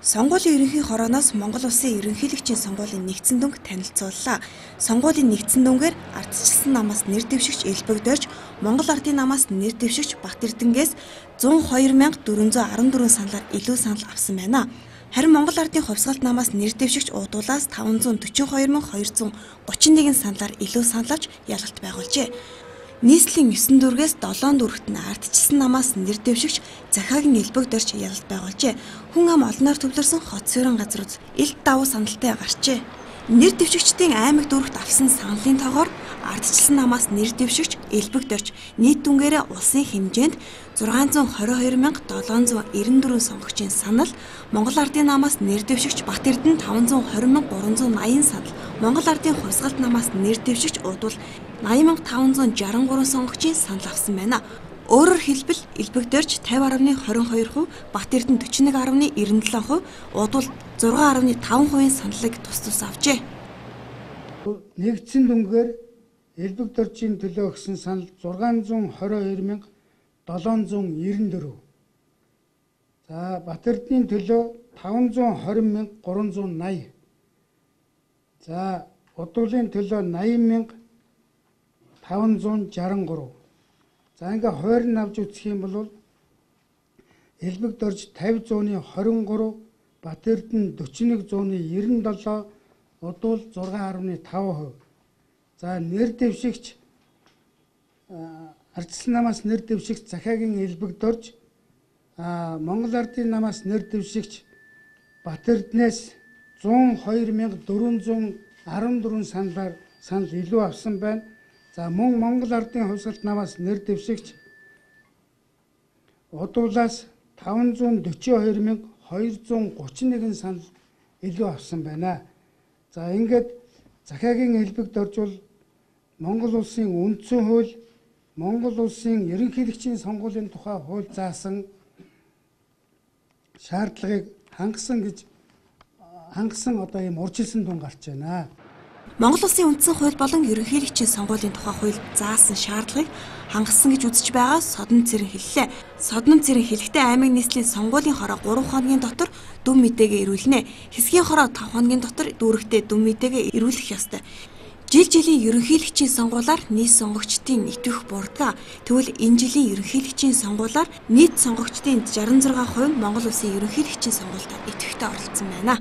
Сонгуулийн ерөнхий хорооноос Монгол Улсын ерөнхийлөгчийн сонгуулийн нэгдсэн дүнг танилцууллаа. Сонгуулийн нэгдсэн дүнгээр ардчилсан намаас нэр дэвшигч Элбэг Дорж, Монгол Ардын намаас нэр дэвшигч Бат Эрдэнгээс 102,414 саналаар илүү санал авсан байна. Харин Монгол Ардын хувьсгалт намаас нэр дэвшигч Уудулаас 542,231 саналаар илүү санал авч ялгалт байгуулжээ. Нийслэлийн 9 дүүргээс 7 дүүрэгт нь ардчилсан намаас нэр дэвшигч Захиагийн Элбэг Дорж ялалт байгуулжээ. Хүн ам олноор төвлөрсөн хот суурин газрууд элт давуу саналтай гарчээ. Нэр дэвшигчдийн аймаг дүүрэгт авсан саналын тоогоор ардчилсан намаас нэр дэвшигч Элбэг Дорж нийт дүнгээрээ улсын хэмжээнд 622,794 сонгогчийн санал, Монгол Ардын намаас нэр дэвшигч Бат Эрдэнэ 520,380 санал, Монгол Ардын хувьсгалт намаас нэр дэвшигч Удвал 80,563 сонгогчийн санал авсан байна. Өөрөөр хэлбэл Элбэг Дорж 50.22%, Бат Эрдэнэ 41.97%, Удвал 6.5% саналыг тус тус авчээ. Нэгдсэн дүнгээр Элбэг Доржийн төлөө өгсөн санал 622,794. За Бат Эрдэнийн төлөө 520,380. За Удвалын төлөө 80,563. За ингээ хуваар нь авч үзэх юм бол Элбэг Дорж 50.23, Бат Эрдэнэ 41.97, Удвал 6.5%. За нэр дэвшигч ардчилсан намаас нэр дэвшигч Захиагийн Элбэг Дорж, Монгол Ардын намаас нэр дэвшигч Бат Эрдэнээс 102,414 саналаар санал илүү авсан байна. За мөн Монгол Ардын хувьсгалт намаас нэр дэвшигч Удвалаас 542,231 санал илүү авсан байна. За ингээд Захиагийн Элбэг Дорж бол Монгол Улсын үндсэн хууль, Монгол Улсын ерөнхийлөгчийн сонгуулийн тухай хууль заасан шаардлагыг хангасан гэж хангасан одоо ийм урьдчилсан дүн гарч байна. Монгол Улсын үндсэн хууль болон ерөнхийлөгчийн сонгуулийн тухай хууль заасан шаардлагыг хангасан гэж үзэж байгаа Содон Цэрэн хэллээ. Содон Цэрэн хэлэхдээ аймаг нийслэлийн сонгуулийн хороо 3 хоногийн дотор дүн мэдээгээ ирүүлнэ. Хэсгийн хороо 5 хоногийн дотор дүүрэгтээ дүн мэдээгээ ирүүлэх ёстой. Жил жилийн ерөнхийлөгчийн сонгуулиар нийт сонгогчдын итгэх бурдгаа. Тэгвэл энэ жилийн ерөнхийлөгчийн сонгуулиар нийт сонгогчдын 66% Монгол Улсын ерөнхийлөгчийн сонгуульд идэвхтэй оролцсон байна.